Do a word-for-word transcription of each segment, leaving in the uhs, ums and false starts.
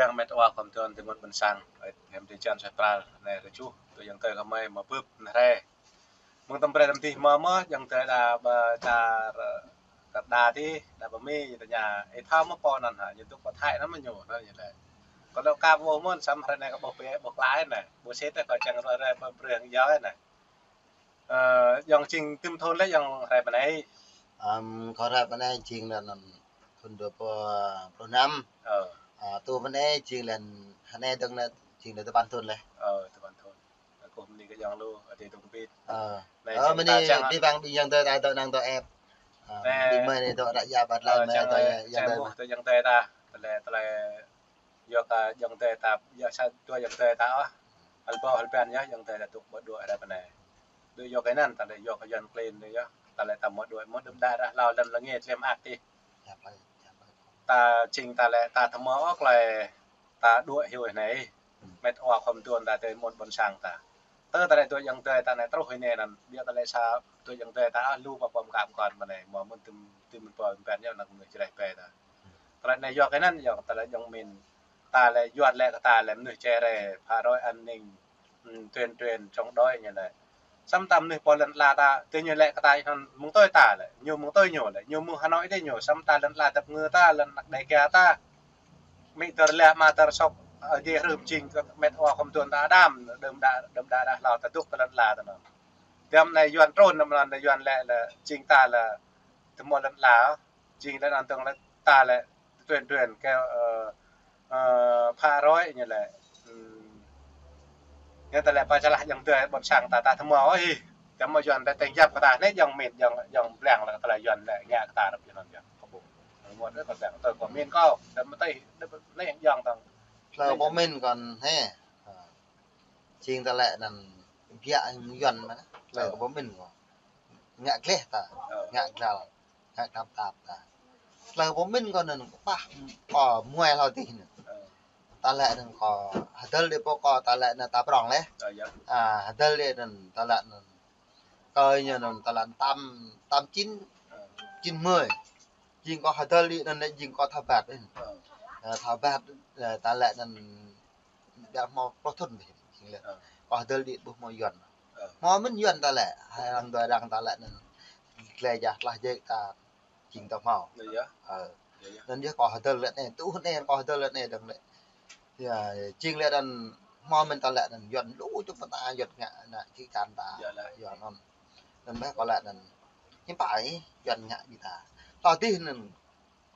Yang met wa khom tuan ti mut ƀôn sang, ơi, hem ti čan sa pral, anai rơjuh, tui ayŏng adơi kơmơi mă bưp, anai rai. Mơ̆ng tơm brơi tơm tih mă mă, ayŏng adơi đa ƀa čar, kơ đa ti, đa ƀa mi, tơña, ih thâo mơ̆ pô anŭn hă, ñu dŏ pơ Thái anŭn mơ̆ ñu, anŭn ñu lĕ. Kơ lŏ kap ƀuh mơ̆n, samơ̆ hrơi anai kơ ƀuh pĕ, ƀuh klai anai, ƀuh sĭt kơ čang ră ră pơ brơi hăng yơh anai. Ơ, ayŏng jing tơm thun lĕ ayŏng rai pơ anai. Ăm, kâo rai pơ anai jing lĕ anŭn thun dua pluh, pluh năm. Ơ. Ơ, tui pơ anai jing lĕ, hơnai dơ̆ng lĕ jing lĕ tơpăn thun lĕ. Ơ, tơpăn thun. Kâo mơni kơ ayŏng lu, adih dŏ kơbit. Ơ. Anai ơ, jing mơni ta čang ƀing ayŏng adơi ta dŏ nang dŏ ĕp. Ơ, anai, ƀing mơi anai dŏ ră ia ƀă ơ, lăng mơi čang dŏ lĕ, ia, ia čang dŏ ƀuh mơi. Tui ayŏng adơi ta, tơlơi, tơlơi, yua kơ ayŏng adơi ta, yua sa dua ayŏng adơi ta ôh. Hal ƀâo hal ƀiă yơh, ayŏng adơi ta dŏ ƀu dŏ ră pơ anai. Dŏ yua kơ anŭn, ta lĕ yua kơ Yuan klin anai yơh. Ta lĕ ta mă dŏ, mă dŏ đa ră hlâo lăm lăng ngĕt lem ak ti. Ta jing ta lĕ ta tơmơ ôh klai ta dŏ hyu anai. Met wa khom tuan ta ti mut ƀôn sang ta. Tơ ta lĕ dŏ ayŏng adơi ta anai truh anai anŭn, ƀiă ta lĕ sa dŏ ayŏng adơi ta lu pơpom kam kon pơ anai, mơ̆ mơ̆n tơm, tơm pơ ƀing yơh năk mơnuih Jrai pĕ ta. Tơlơi anai yua kơ anŭn, yua kơ tơlơi ayŏng min. Ta lĕ Yuan lĕ kơ ta lĕ mơnuih Jrai, phá rối an ninh, ừm, tuyên truyền chống đối ñu lĕ. Samơ̆ ta mơnuih pô lŏn ala ta, tui ñu lĕ kơ ta anŭn mơ̆ng tui ta lĕ, ñu mơ̆ng tui ñu lĕ, ñu mơ̆ng Hà Nội tui ñu, samơ̆ ta lŏn ala tơpơngư ta, lŏn anak Đêga ta. Mĭ tơr lĕ, mă tơr sŏk, ơ, dih rơm jing kơ met wa khom tuan ta đam, đơm đă, đơm đă ră hlâo ta dŏ kơ lŏn ala ta anŭn. Tơm anai Yuan trŭn, anăm lŏn anai Yuan lĕ, lĕ, jing ta lĕ, tơmơ lŏn ala, jing lĕ anŭn tơ̆ng lĕ ta lĕ tuyên truyền kơ, ơ, ơ, phá rối ñu lĕ. Ừm, ñu ta lĕ pơčalah ayŏng adơi ƀôn sang ta, ta tơmơ ôh ih. Tơmơ Yuan ta tơ̆ng yap kơ ta anai ayŏng min, ayŏng, ayŏng blang lĕ ta lĕ Yuan lĕ ngă kơ ta rơp ayŏng anŭn yơh. Kơ ƀuh. Mơ̆n ta ƀlang tơ kơ min kâo, tơmơ tih, anai ayŏng tơ̆ng. Tơlơi kơ ƀuh min kơ anai. Ơ. Jing ta lĕ anŭn biă Yuan mơ̆n. Tơlơi kơ ƀuh min kơ. Ngă gleh ta, ngă glal. Ngă tap tap ta. Tơlơi pơmĭn kâo anŭn kơpah, kâo muai hlâo adih anŭn. Ơ. Ta lĕ anŭn kâo hơdơr đĭ pô kâo ta lĕ anŭn ta prong lĕ. Ơ, yơh. A, hơdơr đĭ anŭn ta lĕ anŭn. Kâo ñu anŭn ta lĕ anŭn tám, tám chín, ơ, chín mươi. Jing kâo hơdơr đĭ anŭn lĕ jing kâo thâo ƀat anŭn. Ơ. Ơ, thâo ƀat, ơ, ta lĕ anŭn biă hmâo pluh thŭn ƀĕ, jing lĕ. Ơ. Kâo hơdơr đĭ ƀuh hmâo Yuan. Ơ. Hmâo mĭn Yuan ta lĕ, hai arăng dua arăng ta lĕ anŭn. Glai jah tlah jĕ ta jing ta hmâo. Yơh, yơh. Ơ. Yơh, yơh. Anŭn yơh kâo hơdơr lĕ anai, tŭ anai kâo hơdơr lĕ anai dơ̆ng lĕ. Yơh, jing lĕ anŭn hmâo mĭn ta lĕ anŭn Yuan lu čŭp ta Yuan ngă ană čih čan ta. Yơh lĕ. Yuan anŭn. Anŭn ƀĕ kâo lĕ anŭn. Hiư̆m pă ih Yuan ngă ƀing ta. Hlâo adih anŭn.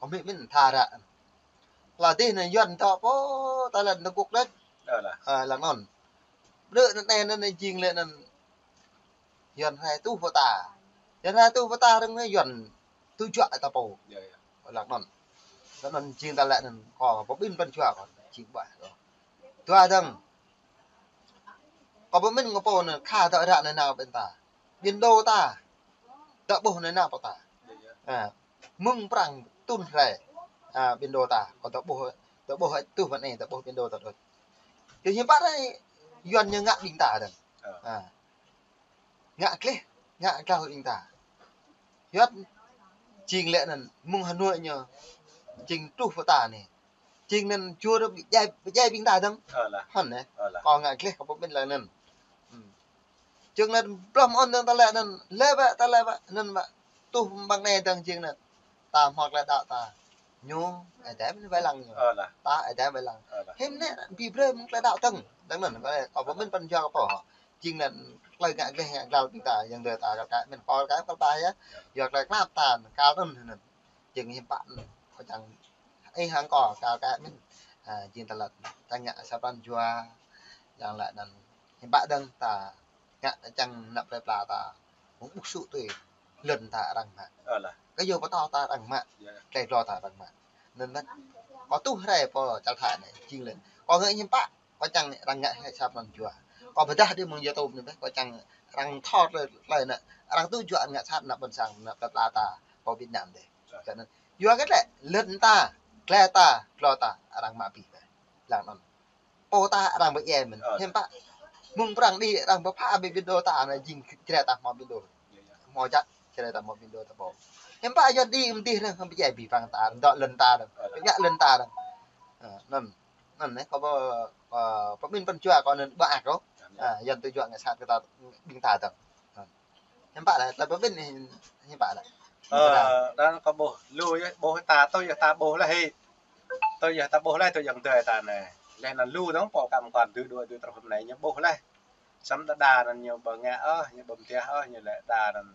Kâo mĭn mĭn tha ră. Hlâo adih anŭn Yuan dŏ pơ ta lĕ anŭn tơgŭk đĕč. Ơ lah. Ơ, lăng anŭn. Brơi anŭn anai anŭn jing lĕ anŭn Yuan rai tuh pơ ta. Yuan rai tuh pơ ta rơ̆ng anai Yuan tŭ juă ta pô. Yơh, yơh. Lăng anŭn. Lăng anŭn jing ta lĕ anŭn kâo pơmĭn pran jua kâo jing ƀuah kâo. Dua dơ̆ng. Kâo pơmĭn kơ pô anŭn kha dŏ ră anai nao ƀing ta. Ƀing đô ta. Dŏ ƀuh anai nao pơ ta. Yơh, yơh. A, mơ̆ng prăng thŭn hrơi. A, ƀing đô ta. Kâo dŏ ƀuh, dŏ ƀuh tuh pơ anai, dŏ ƀuh ƀing đô ta đôč. Yơh hiư̆m pă anai Yuan ñu ngă ƀing ta dơ̆ng. Ơ. A. Ngă gleh, ngă glal ƀing ta. Yuan jing lĕ anŭn mơ̆ng Hà Nội ñu jing truh pơ ta anai. Jing anŭn jur ƀu djai, ƀu djai ƀing ta dơ̆ng. Ơ lah. Hăn anai. Ơ lah. Kâo ngă gleh kâo pơmĭn lăng anŭn. Hm. Jing anŭn blŏm ôn dơ̆ng ta lĕ anŭn. Lĕ ƀă, ta lĕ ƀă, anŭn ƀă. Tuh ƀăng anai dơ̆ng jing anŭn. Ta hmâo tơlơi đaŏ ta. Ñu, Ơi Adai mĭn wai lăng ñu. Ơ lah. Ta Ơi Adai wai lăng. Ơ lah. Hiư̆m anai, ƀu brơi mơ̆ng tơlơi đaŏ dơ̆ng. Dơ̆ng anŭn, kâo pơmĭn pran jua kâo pô hŏ. Jing anŭn tơlơi ngă gleh ngă glal ƀing ta, ayŏng adơi ta kâo kơ mĭn kâo kơ kâo pơpă yơh. Yua tơlơi tơnap ta, kâo anŭn anŭn. Jing hiư̆m pă anŭn, kâo čang, ih hăng kâo, kâo kơ mĭn. A, jing ta lĕ, ta ngă sa pran jua, yang lĕ anŭn, hiư̆m pă dơ̆ng ta ngă čang ană plơi pla ta, mơ̆ng ƀuh sŭ tui, lŏn ta arăng mă. Ơ lah. Kơ yua pơtao ta arăng mă, yơh, yơh, tơlơi glô ta arăng mă. Anŭn mơ̆n, kâo tuh rai pơ čar Thái anai, jing lĕ. Kâo ngă hiư̆m pă, kâo čang arăng ngă hai sa pran jua. Kâo pơdah đĭ mơ̆ng YouTube anai ƀĕ, kâo čang arăng thâo tơlơi, tơlơi anŭn, arăng tŭ juă ngă sat ană ƀôn sang, ană plơi pla ta, pơ Việt Nam dih. Yua kơ lĕ, lŏn ta, glai ta, glô ta, arăng mă abih ƀĕ. Lăng anŭn. Pô ta arăng ƀu djai mơ̆n. Ơ. Hiư̆m pă. Mơ̆ng prăng đĭ arăng pơpă abih ƀing đô ta anai jing Jrai ta hmâo ƀing đô. Yơh, yơh. Hmâo čă, Jrai ta hmâo ƀing đô ta pô. Hiư̆m pă Yuan đĭ mơ̆ng dih arăng ƀu djai abih bang ta, dŏ lŏn ta dơ̆ng. Ơ. Ngă lŏn ta dơ̆ng. Ơ, anŭn. Anŭn anai, kâo pơ-, pơ-, pơmĭn pran jua kâo anŭn ƀă kâo. Anŭn yơh. A, Yuan tŭ juă ngă sat kơ ta, ƀing ta dơ̆ng. Anŭn. Hiư̆m pă lĕ, tơlơi pơmĭn anai, hiư̆m pă lĕ. Ơ, đa kâo ƀuh, lu yơh, ƀuh ta, tui yơh ta ƀuh laih hĭ. Tui yơh ta ƀuh laih, tui ayŏng adơi ta anai. Laih anŭn lu dơ̆ng pô kăm kŏn dui dua dui truh mơ̆ng anai, ñu ƀuh laih. Samơ̆ đa đa anŭn ñu ƀu ngă ôh, ñu ƀu mơtiah ôh, ñu lĕ đa anŭn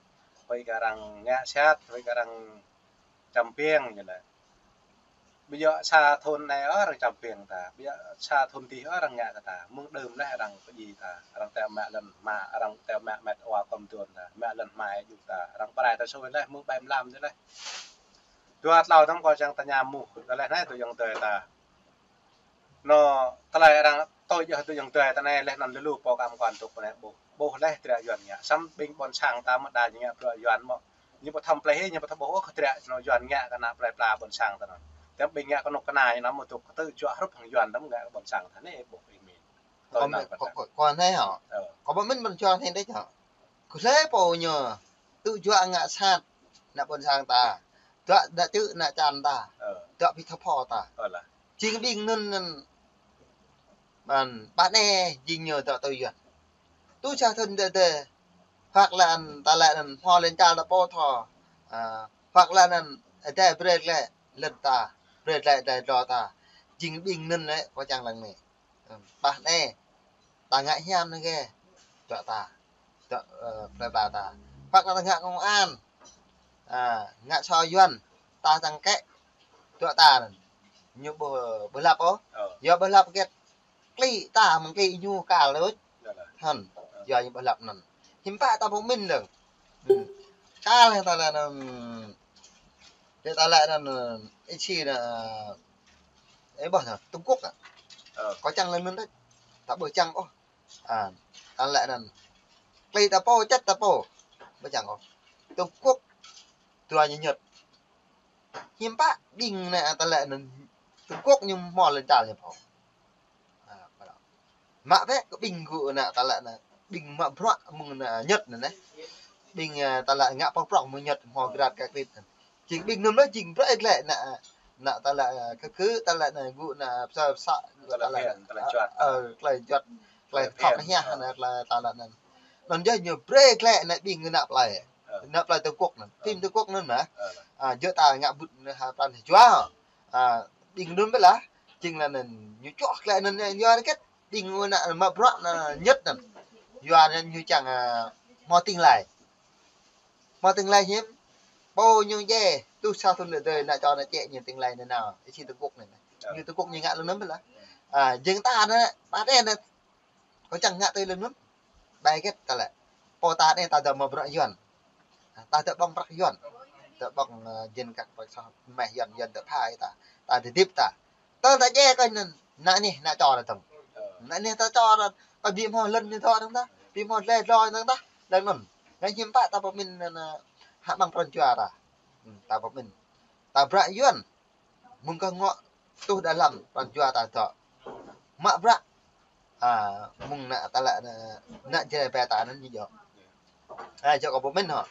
huĭ kơ arăng ngă sat, huĭ kơ arăng čăm ƀing ñu lĕ. Ƀu djơ̆ sa thŭn anai ôh arăng čăm ƀing ta. Ƀu djơ̆ sa thŭn adih ôh arăng ngă kơ ta. Mơ̆ng đưm laih arăng pơdjai ta. Arăng teo mă lŏn hmua, arăng teo mă met wa kŏm tuôn ta. Mă lŏn hmua djŭp ta. Arăng pơrai ta sui laih, mơ̆ng ƀai mlam dih laih. Dua tlâo tơm kâo čang tơña mơ̆n. Laih anai tui ayŏng adơi ta. Anŭn tơlơi arăng tui yơh tui ayŏng adơi ta anai laih anŭn lu lu pô kăm kŏn tŭk anai ƀuh. Ƀuh laih hơdră Yuan ngă. Samơ̆ ƀing ƀôn sang ta mơ̆ đa ñu ngă bruă Yuan mơ̆. Ñu ƀu thâo plei hĭ, ñu ƀu thâo ƀuh ôh hơdră anŭn Yuan ngă kơ ană plei pla ƀôn sang ta anŭn. Tơm ƀing ngă kơnuk kơna ñu anŭn mơ̆ tŭk kơ tŭ juă hrup hăng Yuan tơm ngă kơ ƀôn sang ta anai ƀuh ih min. Tui anŭn pơtă. Kâo, kâo, kâo anai hă? Ơ. Kâo pơmĭn pran jua anai đôč hă? Kơ hlơi pô ñu tŭ juă ngă sat ană ƀôn sang ta. Dŏ đa čư̆ ană čan ta. Ơ. Dŏ pi thâo pho ta. Ơ lah. Jing ƀing anŭn anŭn. Mơ̆n, ƀă anai jing ñu dŏ tui Yuan. Tui sa thŭn adih adih. Hoặc là anŭn ta lĕ anŭn hmâo lŏn čar ta pô thâo. A, hoặc là anŭn adai brơi glaĭ lŏn ta. Brơi glaĭ adai dlô ta. Jing ƀing anŭn lĕ kâo čang lăng anai. Ƀă anai, ta ngă hiam anai kơ dŏ ta, dŏ, ơ, plei pla ta. Hoặc là ta ngă công an, a, ngă sô Yuan, ta čang kĕ dŏ ta anŭn. Ñu ƀu, ƀu lăp ôh. Ơ. Yua ƀu lăp kĕ klĭ ta mơ̆ng klĭ ñu kal đôč. Yua lah. Hơ̆n, ơ, yua ñu ƀu lăp anŭn. Hiư̆m pă ta pơmĭn dơ̆ng. Hmm. Kal ta lĕ anŭn, ta lĕ anŭn, ơ, ih či anŭn, ơ, ih ƀuh anŭn, Trung Quốc ah. Ơ. Kâo čang lăng anŭn đôč. Ta ƀu čang ôh. A, ta lĕ anŭn. Klĭ ta pô, čăt ta pô. Ƀu čang ôh. Trung Quốc, dua ñu Nhật. Hiư̆m pă ƀing anai ta lĕ anŭn Trung Quốc ñu hmâo lŏn čar ñu pô. A, pơ anŭn. Mă bĕ kơ ƀing gŭ anai ta lĕ anŭn. Ƀing mă bruă mơ̆ng anai Nhật anŭn anai. Ƀing, a, ta lĕ ngă prŏng prŏng mơ̆ng Nhật hmâo grad kơ krit anŭn. Jing ƀing anŭn lĕ jing brơi glaĭ anai, anai ta lĕ, a, kơ kơ ta lĕ anai gŭ anai pơsă pơsă ta lĕ, tơlơi juăt, ơ, tơlơi juăt, tơlơi thŏk hiah anai, tơlơi ta lĕ anŭn. Anŭn yơh ñu brơi glaĭ anai ƀing ană plei. Ơ. Ană plei Trung Quốc anŭn. Ơ. Phim Trung Quốc anŭn mơ̆. Ơ. A, djơ̆ ta ngă ƀut anŭn ha pran jua. A, ƀing anŭn ƀơi lah. Jing lah anŭn ñu čoh glaĭ anŭn ñu yua kĕt. Ƀing anŭn mă bruă anŭn Nhật anŭn. Yua anŭn ñu čang, a, hmâo tương lai. Hmâo tương lai hiư̆m. Pô ñu djai. Tui sa thŭn adih adih ană čô ană čĕ ñu tương lai anŭn nao. Ih či Trung Quốc anŭn. Ơ. Ñu Trung Quốc ñu ngă lăng anŭn ƀơi lah. A, jing ta anŭn, ƀă anai anŭn. Kâo čang ngă tui lŏn anŭn. Ƀai kĕt ta lĕ. Pô ta anai ta dŏ mă bruă Yuan. Ta dŏ ƀơ̆ng prăk Yuan. Dŏ ƀơ̆ng, ơ, jing kăk prăk soh meh Yuan, Yuan dŏ phai ta. Ta dŏ hơdip ta. Tơl ta djai kơ anŭn. Anai anai, anai čô ta dơ̆ng. Anai anai ta čô ta. Kơ ƀu hmâo lŏn anai dŏ dơ̆ng ta. Ƀu hmâo tơlơi dlô dơ̆ng ta. Lăng anŭn. Ngă hiư̆m pă ta pơmĭn anŭn, ơ, hă ƀơ̆ng pran jua ta. Hmm, ta pơmĭn. Ta bruă Yuan. Mơ̆ng kơ ngŏ tuh đa lăm pran jua ta dŏ. Mă bruă. A, mơ̆ng anai ta lĕ anŭn, anŭn Jrai ƀai ta anŭn ñu djŏ. A, djŏ kâo pơmĭn hă.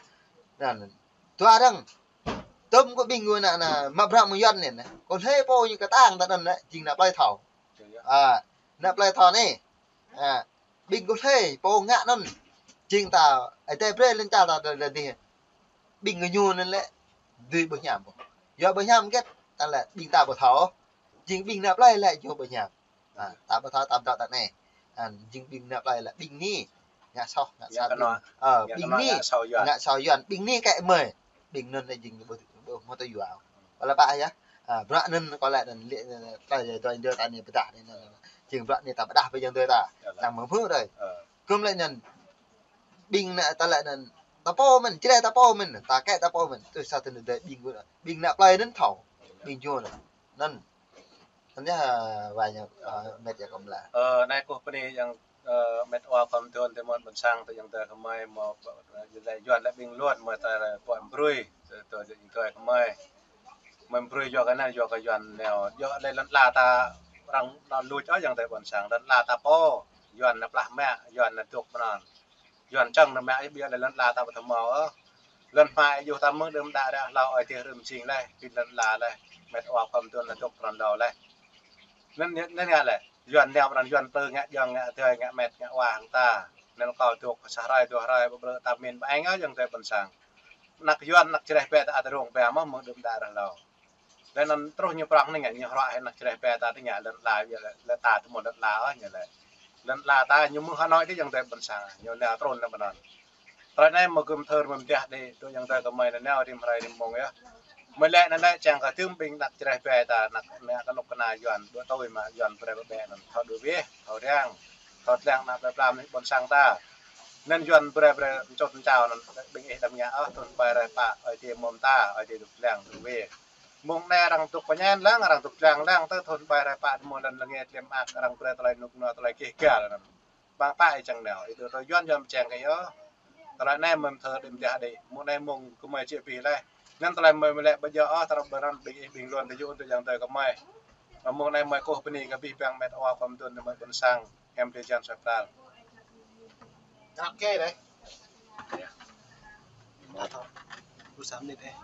Anŭn, dua dơ̆ng. Tơm kơ ƀing gŭ anŭn, anŭn, mă bruă mơ̆ng Yuan anai anŭn. Kơ hlơi pô ñu kơtang ta anŭn anŭn, jing ană plei thâo. A, ană plei thâo anai. A, ƀing kơ hlơi pô ngă anŭn. Jing ta, ơ, adai brơi lŏn čar ta đa, đa dih. Ƀing gơñu anŭn lĕ, dưi ƀu hiam ƀu. Yua ƀu hiam kĕt, ta lĕ ƀing ta ƀu thâo. Jing ƀing ană plei lĕ yua ƀu hiam. A, ta ƀu thâo ta ƀu dŏ ta anai. A, jing ƀing ană plei lĕ ƀing anai. Ngă soh, ngă sat. Ơ, ƀing anai ngă sô Yuan. Ngă sô Yuan, ƀing anai kĕ mơi. Ƀing anŭn lĕ jing ƀu, ƀu hmâo tơjuă. Wơ̆t lah pă yơh. A, bruă anŭn kâo lĕ anŭn lĕ, ơ, ta dŏ dŏ ta anai pơdah anai anŭn. Jing bruă anai ta pơdah ƀơi ayŏng adơi ta. Yơh lah. Čang mơ̆ hmư̆ đơi. Ơ. Kơ̆m lĕ anŭn. Ƀing anai ta lĕ anŭn. Ta pô mơ̆n, Jrai ta pô mơ̆n. Ta kĕ ta pô mơ̆n. Tui sa thŭn adih ƀing gŭ anŭn. Ƀing ană plei anŭn thâo. Ƀing ñu anŭn. Anŭn. Anŭn yơh, ơ, wai ñu, ơ, met yơh kâo mơ̆ lah. Ơ, anai kâo pơni yang Ơ, met wa kơm tuôn tơmơ̆n ƀôn sang tơ ayŏng adơi kơmơi mơ̆, ơ, Yuan lĕ ƀing luôn mơ̆ ta pơm brui, tơ, tơ ayŏng adơi kơmơi. Mơ̆ brui yua kơ anai, yua kơ Yuan nao, yua lĕ lŏn ala ta arăng nao luč ôh ayŏng adơi ƀôn sang, lŏn ala ta pô, Yuan nao plah mă, Yuan nao dŏ pơ anŭn. Yuan čang nao mă, ƀiă lĕ lŏn ala ta ƀu thâo mơ̆ ôh. Lŏn hmua ih yua ta mơ̆ng đưm đă ră hlâo ơi tih rĭm jing laih, ƀing lŏn ala laih, met wa kơm tuôn nao dŏ pơ anŭn laih. Anŭn, anŭn ngă lĕ, Yuan nao pơ anŭn Yuan plư ngă jơ̆ng, ngă adơi, ngă met, ngă wa hăng ta. Anŭn kâo dŏ sa hrơi, dua hrơi, ƀu brơi ta min ƀu eng ôh ayŏng adơi ƀôn sang. Anăk Yuan, anăk Jrai Be ta ăt rông pia mơ̆ mơ̆ng đưm đă ră hlâo. Lĕ anŭn truh ñu prŏng anai ngă ñu hrŏ hĭ anăk Jrai Be ta anai ngă lŏn ala, lĕ, lĕ ta tơmô lŏn ala ôh ñu lĕ. Lŏn ala ta ñu mơ̆ng Hà Nội tơ ayŏng adơi ƀôn sang, ñu nao trŭn nao pơ anŭn. Tơlơi anai mơ̆ gum thơr mơ̆ mơtiah đĭ, tui ayŏng adơi gơmơi nao rĭm hrơi rĭm mông yơh. Mơ̆ lĕ anŭn lĕ čang kơ tơm ƀing anăk Jrai Be ta, anăk mơ̆ kơnuk kơna Yuan, ƀu tui mă Yuan Jrai Be anŭn, thâo đuaĭ weh, thâo răng, thâo tlăng anăk plơi pla mơnuih ƀôn sang ta. Anŭn Yuan Jrai Be mčŭt mčao anŭn, ƀing ih đăm ngă ôh, thun ƀai rai pă, Ơi Adai mơ̆ng ta, Ơi Adai dŏ lăng dŏ weh. Mơ̆ng anai arăng dŏ pơñen lăng, arăng dŏ lăng lăng, tơ thun ƀai rai pă tơmô lŏn lơnge tlem ak, arăng brơi tơlơi rơnŭk rơnua, tơlơi kih gal anŭn. Bang pă ih čang nao, ih tui tui Yuan Yuan pơčeng kơ ih ôh. Tơlơi anai mơ̆ thơr đĭ mơtiah đĭ, mơ̆ng anai mơ̆ng gơmơi či abih laih. Anŭn tơlơi mơ̆ mơ̆ lĕ ƀu djơ̆ ôh, tơlơi ƀu anŭn ƀing ih ƀing Yuan tơ yua tui ayŏng adơi gơmơi. Mơ̆ng anai mơ̆ kơkuh bơni kơ abih bang met wa khua mơduôn tơmơi ƀôn sang, em tê jan soi pral. Ok đấy. Mă thâo. Lu sa minit ih.